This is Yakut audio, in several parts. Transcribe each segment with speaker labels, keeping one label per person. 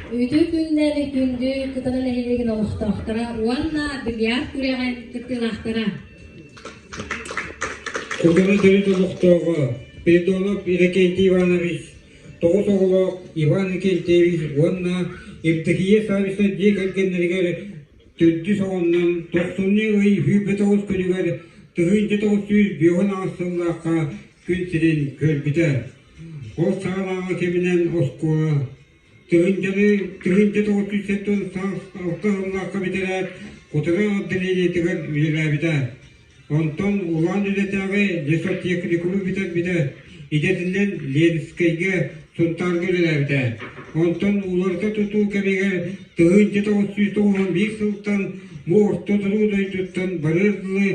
Speaker 1: Үтүө күннэр күндү Кытара нэһилиэгин олохтоохторо уонна бильярд күрэҕин кыттыылаахтара.
Speaker 2: Кутана төрүт олохтооҕо Спиридонов Иннокентий Иванович, тоҕус оҕолоох Иван Иннокентьевич уонна Евдокия Саввична дьиэ кэргэннэригэр төрдүс оҕоннон тохсунньу ый 29 күнүгэр 1958 сыллаахха күн сирин көрбүтэ. Ол саҕалааҕы кэминэн оскуола тыһыынчаны 1976 сыллаахха бүтэрээт Кутана отделениетыгар үлэлээбитэ. Онтон Улаан Үлэтээҕи лесотехникуму бүтэрбитэ, идэтинэн Ленскэйгэ, Сунтаарга үлэлээбитэ. Онтон уларыта тутуу кэмигэр 1991 сылтан бу орто туруу дойдуттан барыар дылы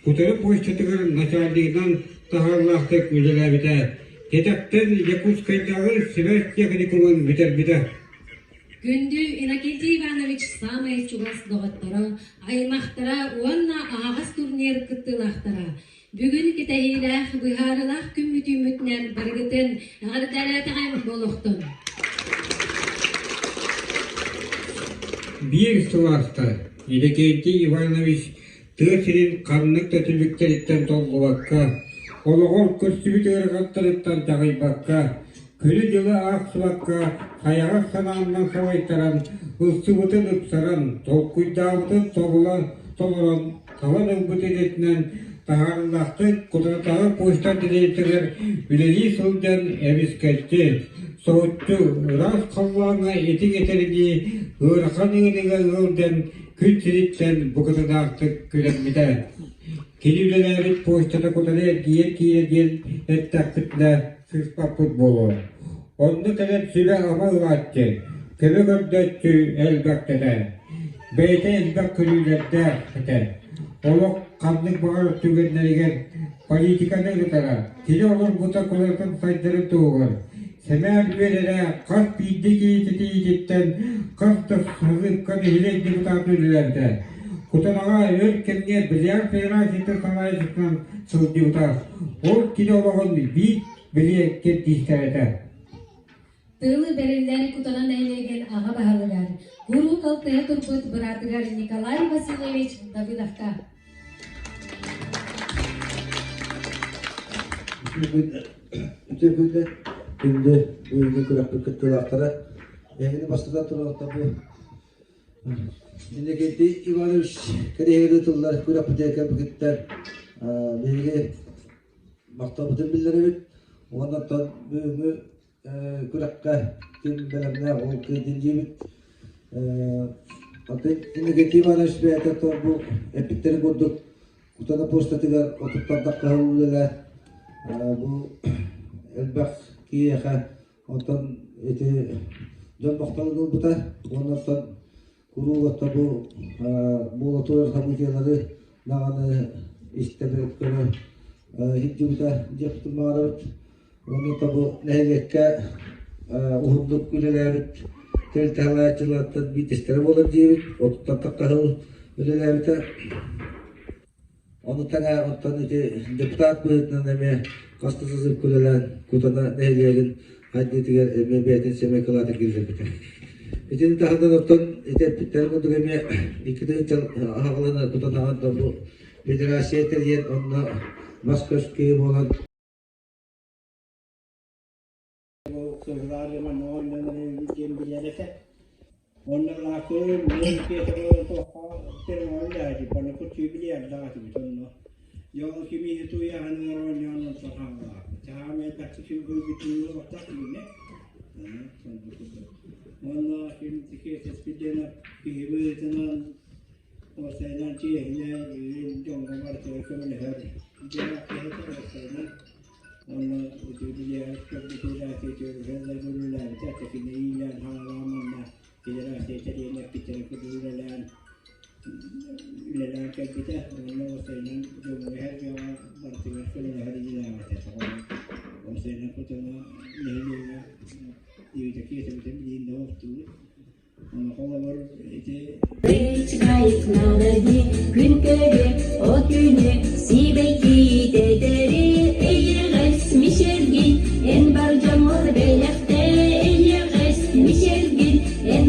Speaker 2: Кутара почтатыгар начальнигынан таһаарыылаахтык үлэлээбитэ. Кэтэхтэн Якутскайдааҕы сибээс техникумун бүтэрбитэ.
Speaker 1: Күндү Иннокентий Иванович саамай чугас доҕотторо, аймахтара уонна аһаҕас турнир кыттыылаахтара. Бүгүн кэтэһиилээх, быһаарыылаах күммүт үүммүтүнэн барыгытын эҕэрдэлээтэҕим буолуохтун.
Speaker 2: Биир сыл ааста Иннокентий Иванович тыа сирин ханнык да түбүктэриттэн толлубакка, олоҕор көрсүбүт ыарахаттарыттан чаҕыйбакка, күнү-дьылы аахсыбакка хайаҕас санааннан салайтаран, ылсыбытын ыпсаран, толкуйдаабытын тобулан толорон, талан ылбыт идэтинэн таһаарыылаахтык Кутанатааҕы почта отделениетыгар үлэлии сылдьан эмискэччи, соһуччу ыраас халлааҥҥа итиҥ этэринии ыарахан ыарыыга ыалдьан күн сириттэн букатынаахтык күрэммитэ. Кини үлэлээбит почтата кутары эргийэн киирэ диэн эттэхпитинэ сыыспаппыт буолуо. Онно кэлэн сүбэ-ама ылааччы, көмө көрдөөччү элбэх этэ. Бэйэтэ элбэх көрүүлэрдээх этэ. Олох ханнык баҕарар түгэннэригэр политиканы ырытара, кини олорбута кулатын сайдарын туһугар сэмээр үөрэрэ хас биирдии киһититиититтэн хас да сылыкка нэһилиэк депутата үлэлээбитэ. Кутанаҕа өр кэмҥэ бильярд федерациятын салайааччытынан сылдьыбыта. Ол кини олоҕун биир бэлиэ кэрдиистэрэ этэ.
Speaker 1: Тыылы бэриллэр Кутана нэһилиэгин аҕа баһылыгар, куруук алтыһа турбут быраатыгар Николай Васильевич Давыдовка.
Speaker 3: Үтүө күнү күндү бүгүҥҥү күрэхпит кыттыылаахтара. Эһигини бастатан туран бу Иннокентий Иванович кэриэһигэр ыытыллар күрэхпитигэр кэлбикиттэн биһиги махталбытын биллэрэбит уонна оттон бүгүҥҥү күрэххэ ким бэлэмнээх ол кыайдын диибит. Иннокентий Иванович бэйэтэ бу эппиттэрин курдук Кутана почтатыгар отуттардахха үлэлээ бу элбэх киһиэхэ оттон ити дьон махталын ылбыта уонна оттон куруук отто бу буола турар событиелары даҕаны истэ көрө сылдьыбыта диэхпитин баҕарабыт. Уонна бу нэһилиэккэ уһуннук үлэлээбит тэрилтэ салайааччылартан биирдэстэрэ буолар диэбит, отуттан тахса сыл үлэлээбитэ. Ону тэҥэ оттон ити депутат быһыытынан эмиэ хас да сыл үлэлээн Кутана нэһилиэгин хайдыытыгар эмиэ бэйэтин сэмэй кылаатын киллэрбитэ. Итини таһынан оттон ити эппиттэрин курдук эмиэ икки тыһыынча аҕалана Кутанаҕа бу федерация тэрийэн онно бас-көс киһи буолан
Speaker 4: Кыһылаары манна оонньоон диэн билэр этэ. Онно лаакы мин пиэтэбэ туохха термоллээти, баны кутуу билиэрдээх этибит онно. Дьэ ол кимиини тууйаһыныгар оонньоон онтон хааллаахпыт. Саамай элбэхтик сүгүрбүтүн олохтоох кимине. Онно ким тикиэтэспит диэн киһи быһыытынан уопсайынан чиэһинэй, дьоҥҥо барытыгар көмөлөһөр дьиэлээх киһи уопсайынан Уонна үлэлээбитэ, кини иилээн хаалаан уонна федерация тэрийэн эппиттэрин курдук үлэлээн үлэлээн кэлбитэ уонна уопсайынан дьоҥҥо дьоҥҥо барытыгар көмөлөһөр идэлээх этэ. Уопсайынан хотоно нэһилиэгэ Евдокия билигин да олохтуур.
Speaker 5: Күн күнү сибэккитэтэри эйэҕэс мичээргин эн бар дьоҥҥор бэлэхтээ эйэҕэс мичээргин эн.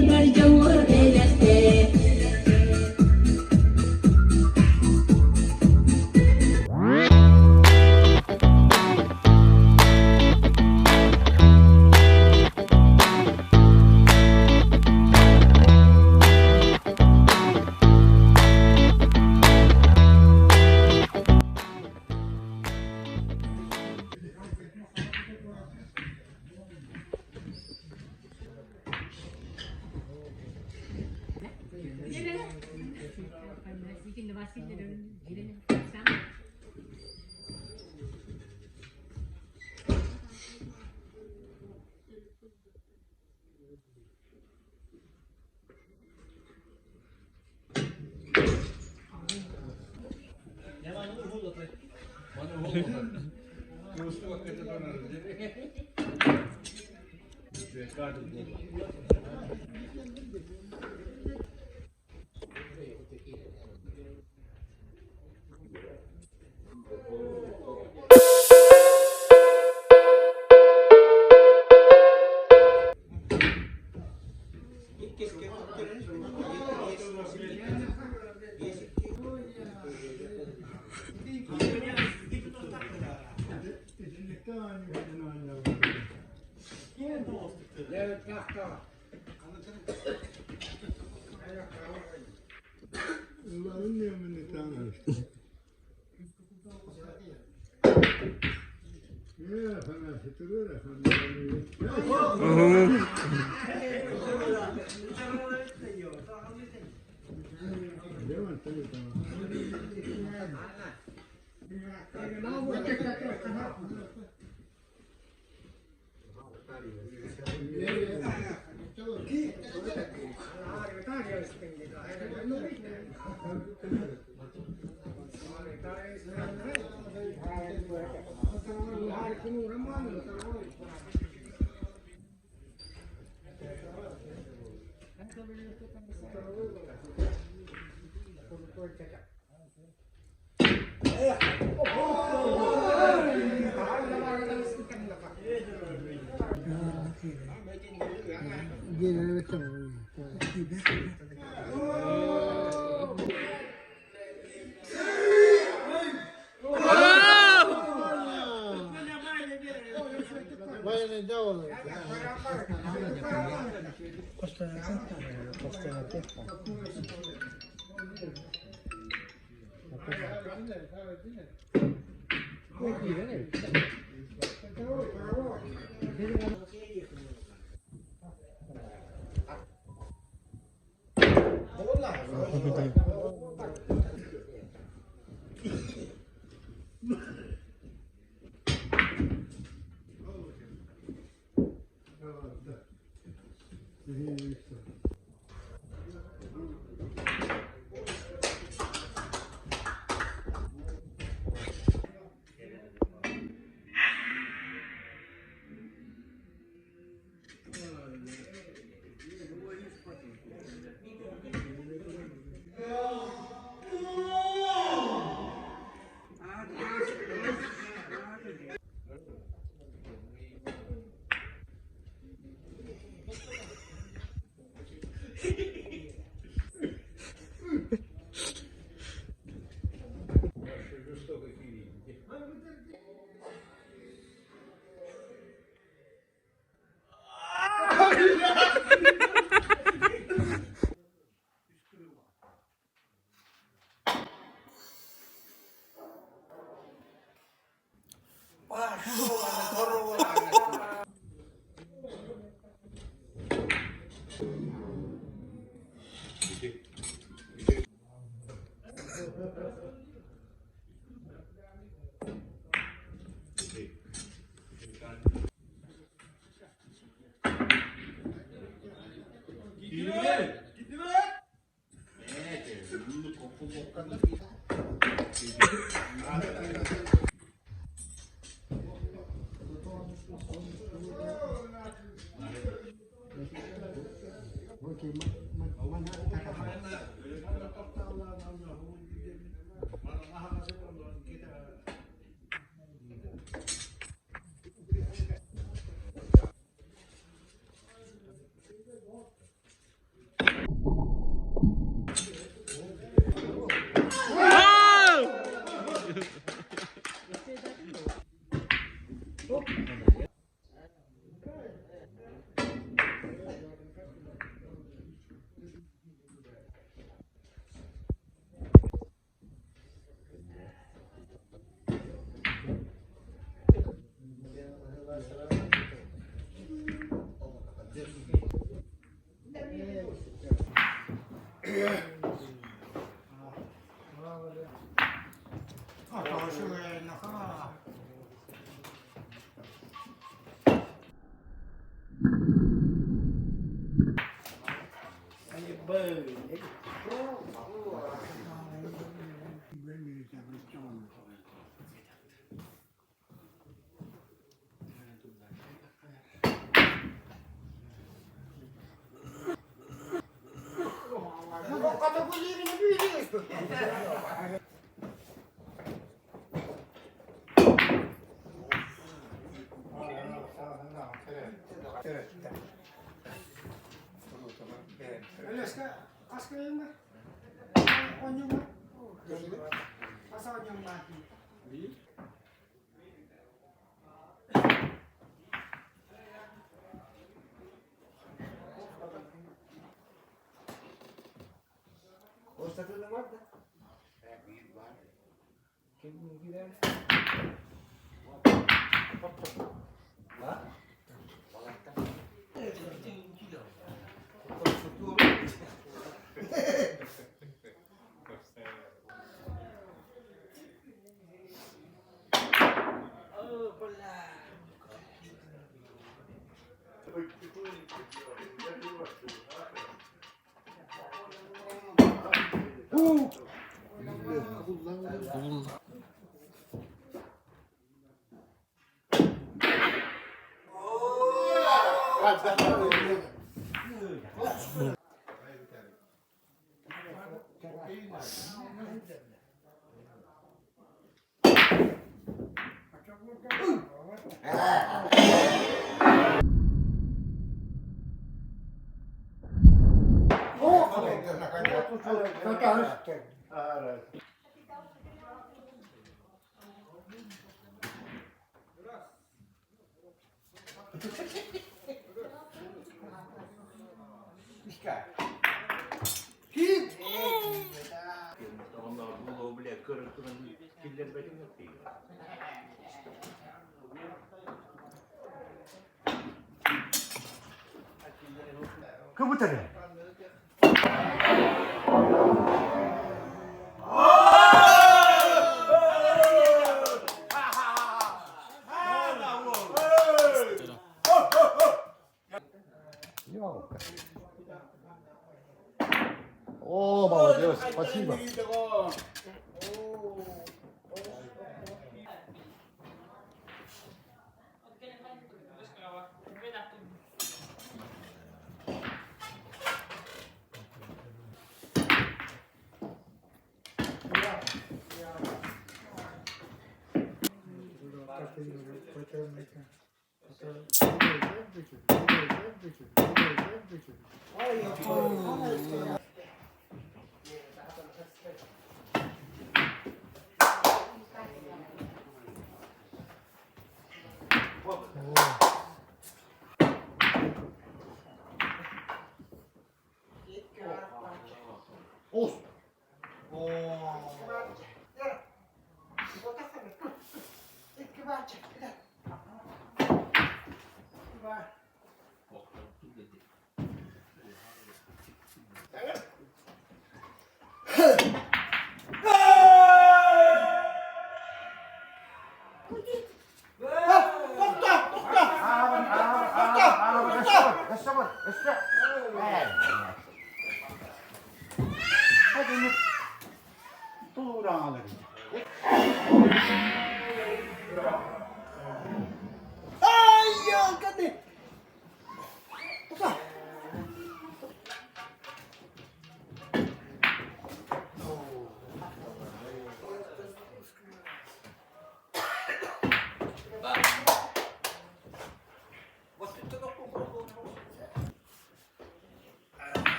Speaker 6: О, молодец, спасибо.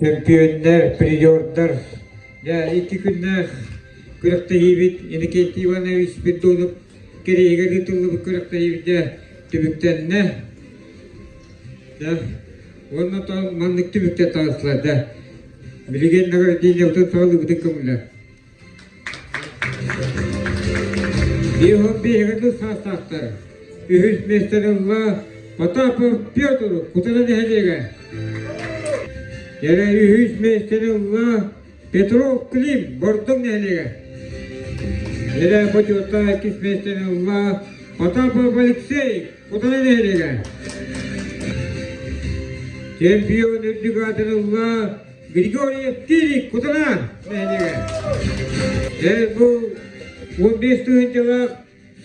Speaker 2: Чөмпүйүөннэр, призердар, дьэ икки күннээх күрэхтэһиибит Иннокентий Иванович Спиридонов кэриэһигэр ыытыллыбыт күрэхтэһиибит дьэ түмүктэннэ. Дьэ, уонна маннык түмүктэр таҕыстылар да. Билигин награждениебытын саҕалыыбытын көҥүлэ. Биһиги биһиги саастаахтар. Үһүс миэстэни ылла Потапов Петр Кутана нэһилиэгэ. Эрэ үһүс миэстэни ылла Петров Клим Бордоҥ нэһилиэгэ. Эрэ бочуоттаах иккис миэстэни ылла Потапов Алексей Кутана нэһилиэгэ. Чемпион үрдүк аатын ылла Григорьев Кирик Кутана нэһилиэгэ. Э, бу 15 тыһыынчалаах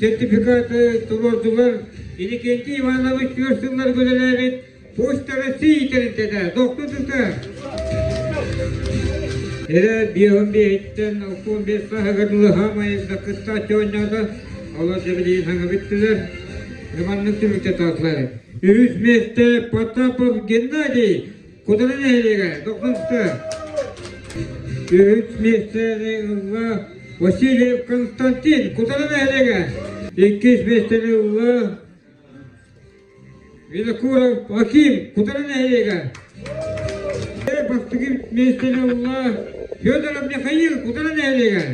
Speaker 2: сертификаты туруордулар Иннокентий Иванович өр сылларга үлэлээбит Почта России тэрилтэтэ доктор тута. Эрэ биэһин биэһиттэн 65 сааһыгар дылы хаамай кыттааччы оонньоото. Олор дьэ билигин саҥа бүттүлэр. Маннык түмүктэ таатылар. Үһүс миэстэ Потапов Геннадий Кутана нэһилиэгэ Дохсунска. Үһүс миэстэни ылла Васильев Константин Кутана нэһилиэгэ. Иккис миэстэни ылла Винокуров Аким Кутана нэһилиэгэ. Бастакы миэстэни ылла Федоров Михаил Кутана нэһилиэгэ.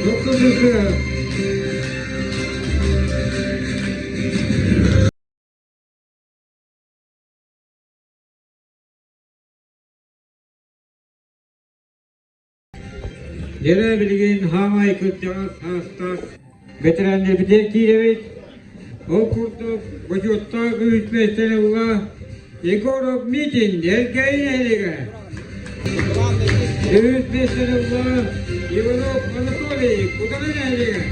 Speaker 2: Дохсунска. Дьэрэ билигин хаамай кырдьаҕас саастаах бэтэрээннэрбитигэр киирэбит. Ол курдук бочуоттаах үһүс миэстэни ылла Егоров Митин Элгээйи нэһилиэгэ. Үһүс миэстэни ылла Иванов Анатолий Кутана нэһилиэгэ.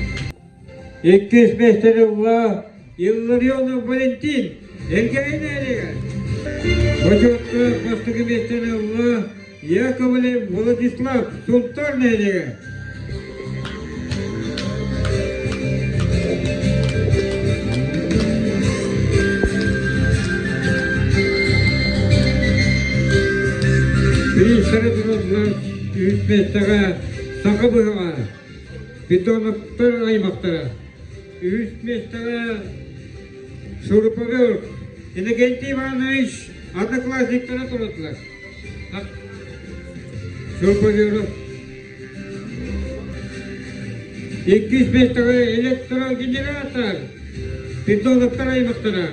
Speaker 2: Иккис миэстэни ылла Илларионов Валентин Элгээйи нэһилиэгэ. Бочуоттаах бастакы миэстэни ылла Яковлев Владислав Сунтаар нэһилиэгэ. Бириистэрэ тураллар үһүс миэстэҕэ саха быһаҕа Питоновтар аймахтара. Үһүс миэстэҕэ Шуруповерт Иннокентий Иванович одноклассниктара турдулар. Шуруповеров. Иккис миэстэҕэ электрогенератор Питоновтар аймахтара.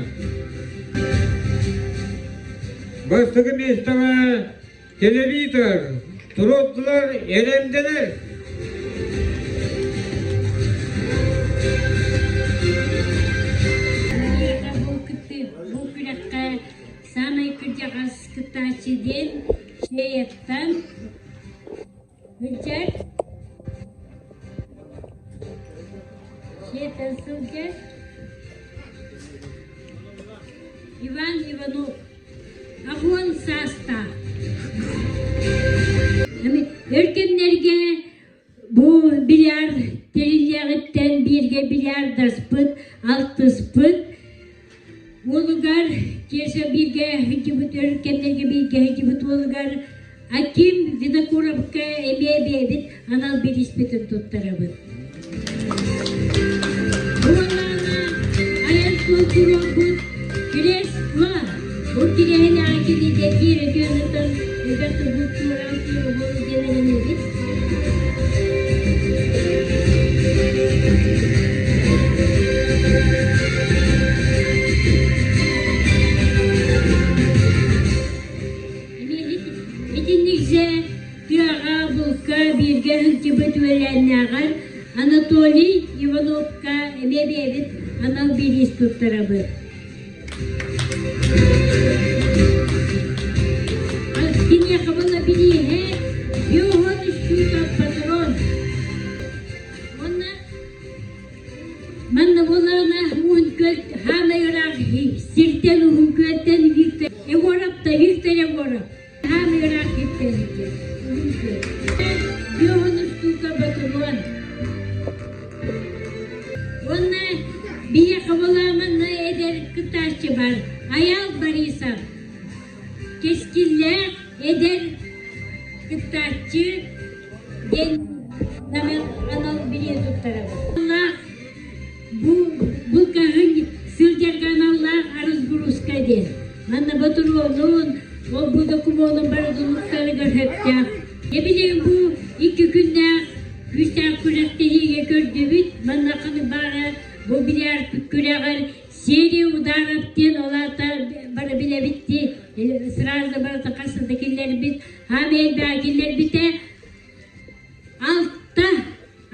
Speaker 2: Бастакы миэстэҕэ телевизор, туруордулар эрэмдэлэр.
Speaker 5: Бу күрэххэ саамай кырдьаҕас кыттааччы диэн Шеяттан сылдьар Шеяттан сылдьар Иван Иванов Аҕуон саастаах. Өр кэмнэргэ бу бильярд тэриллиэҕиттэн бииргэ бильярдаспыт, алтыспыт. Уолугар Кеша бииргэ сылдьыбыт, өр кэмнэргэ бииргэ сылдьыбыт уолугар Аким Винокуровка эмиэ бэйэбит анал бирииспитин туттарабыт. Уоллаана айан суол туруорбут кресло бу кирэһинэҕэ кинигэ киирэ түөнүттэн эбэ тыбыт туораан киирэ диэн эрэнэбит. Итинниксэ тыаҕа, булка бииргэ сылдьыбыт үөлээннээҕэр Анатолий Ивановка эмиэ бэйэбит анал бириис туттарабыт. Киниэхэ була бирииһэ Йохан Штутов патрон. Уонна Манна буоллаҕына Уһун Күөл хаамай ыраах сиртэн Уһун Күөлтэн Виктор Егоров да Виктор Егоров хаамай ыраах сиртэн Уһун Күөл. Йохан устуука ботуруон. Уонна биһиэхэ буоллаҕына манна эдэр кыттааччы бар Айаал Борисов. кэскиллээх эдэр кыттааччы диэн анал билиэ туттарабыт. Бу булкаһын сылдьарга аналлаах арыс-буруска диэн. Манна ботуруонун, ол-бу докумуонун барытын уктарыгар сөптөөх. Дьэ билигин бу икки күннээх күүстээх күрэхтэһиигэ көрдүбүт. Манна ханнык баара бу бильярд күрэҕэр серия ударов диэн ол аата бары билэбит дии. Сразу барыта хас да киллэрбит. Хаамай элбэҕи киллэрбитэ. Алта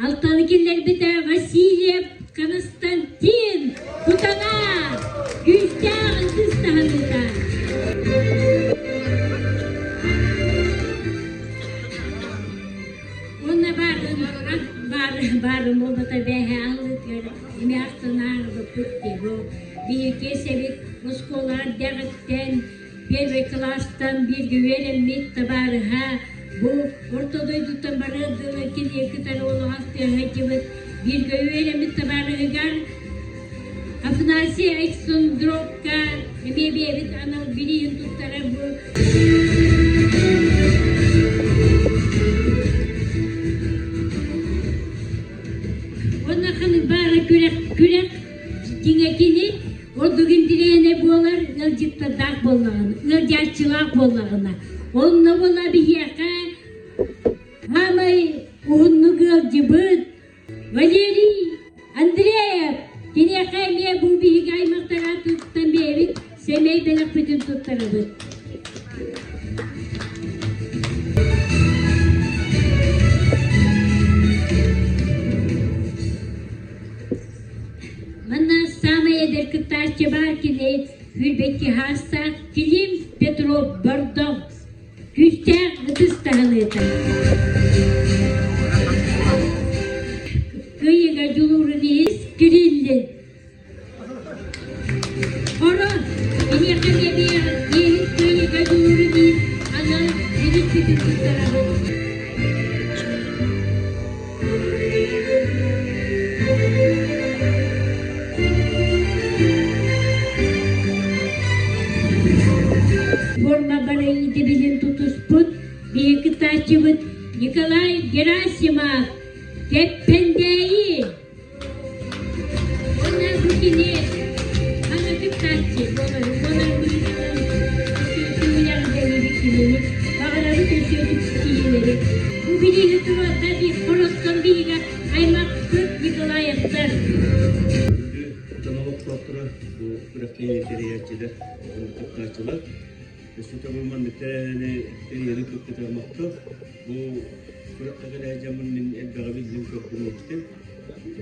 Speaker 5: Алтаны киллэрбитэ Васильев Константин Кутана күүстээх ытыс таһыныыта. Уонна баарын баар баарын буолбата бээһэ аллытыгар эмиэ ахтынаарбыппыт бу биһиги сэбит оскуола эрдэҕиттэн Первый кылаастан бииргэ үөрэммит табаарыһа бу орто дойдуттан барыар дылы кини кытары олоҕор тыаһайдыбыт бииргэ үөрэммит табаарыһыгар Афанасий Александровка эмиэ бэйэбит анал бирииһин туттарар бу Уонна ханнык баара күрэх күрэх дьиҥэ кини Ордук интириэһинэй буолар ыалдьыттардаах буоллаҕына, ыалдьааччылаах буоллаҕына. Онно буола биһиэхэ саамай уһуннук ыалдьыбыт Валерий Андреев киниэхэ эмиэ бу биһиги аймахтар аатыттан бэйэбит сэмэй бэлэхпитин туттарабыт. Манна саамай эдэр кыттааччы баар кини сүүрбэкки саастаах Клим Петров Бордоҥ күүстээх ытыс таһыныыта. Кыайыыга дьулуурун иһин Кириллин. Хоро, киниэхэ эмиэ биэһин кыайыыга дьулуурун иһин анал билиппитин туттарабыт. Форма бары идэбилин тутуспут биһиги кыттааччыбыт Николай Герасимов Кэппэндээйи Уонна бу кини аны кыттааччы буолар буолар быһыытынан үөрэҕи кинини баҕарабыт өссө ситиһиилэри. Бу билиини туруорда Хороттон биһигэ аймахпыт Николаевтар.
Speaker 6: Дьон олохтоохторо бу күрэхтэһии тэрийээччилэр, кыттааччылар. Өссө төгүл маннык тэрээһини тэрийэри кыттытар махтал. Бу күрэххэ кэлээдьэммин мин элбэҕи биллим, көрдүм, иһиттим.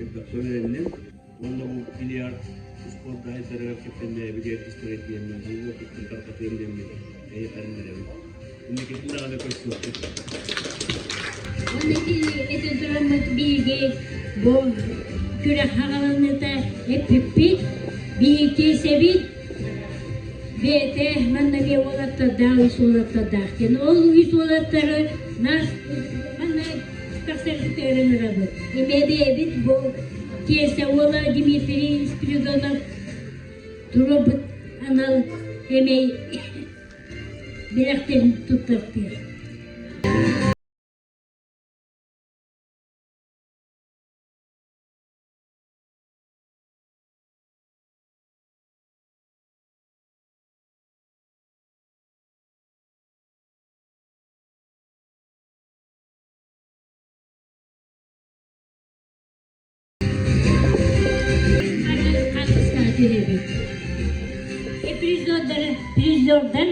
Speaker 6: Элбэххэ үөрэнним. Уонна бу бильярд спорт даһайдарыгар кэптэннээбит эрдистэр диэммин, бу уопуттун тарҕатыам диэммин эйэхэрин эрэбин. Инникитин даҕаны көрсүөхпүт.
Speaker 5: Уонна этэн тураммыт биһиги бу күрэх хаҕаланыыта эппиппит, биһиги сэбит бэйэтэ манна эмиэ уолаттардаах, үс уолаттардаах диэн. Ол үс уолаттары нас манна тахсарбыт ыҥырабыт. Эмиэ бэйэбит бу Киэсэ уола Дмитрий Спиридонов туруорбут анал эмэй бэлэхтэрин туттартыыр. Призердар, призердар.